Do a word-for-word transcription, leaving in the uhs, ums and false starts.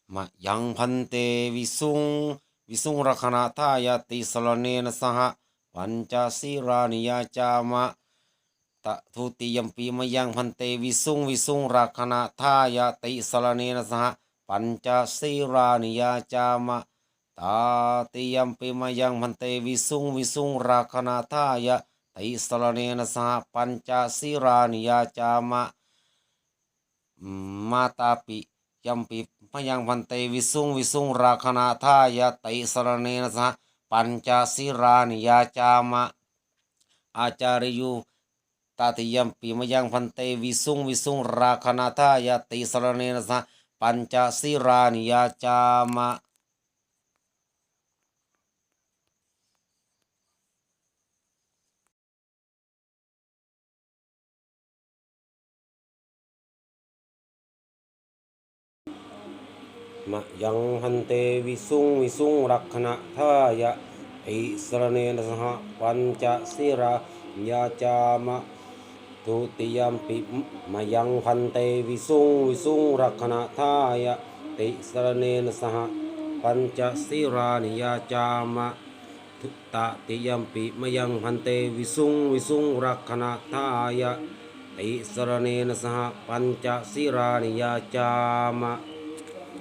Mayaṃ bhante visuṃ visuṃ rakkhaṇatthāya tisaraṇena saha pañca sīlāni yācāma. Ta dutiyampi mayaṃ bhante visuṃ visuṃ rakkhaṇatthāya tisaraṇena saha pañca sīlāni yācāma. Tatiyampi mayaṃ bhante visuṃ visuṃ rakkhaṇatthāya tisaraṇena saha pañca sīlāni yācāma. Matapiyampi mayaṃ bhante visuṃ visuṃ rakkhaṇatthāya tisaraṇena saha pañca sīlāni yācāma. Ācariyu tatiyampi mayaṃ bhante visuṃ visuṃ rakkhaṇatthāya tisaraṇena saha pañca sīlāni yācāma. Mayaṃ bhante visuṃ visuṃ rakkhaṇatthāya tisaraṇena saha pañca sīlāni yācāma. Dutiyampi mayaṃ bhante visuṃ visuṃ rakkhaṇatthāya tisaraṇena saha pañca sīlāni yācāma. Tatiyampi mayaṃ bhante visuṃ visuṃ rakkhaṇatthāya tisaraṇena saha pañca sīlāni yācāma.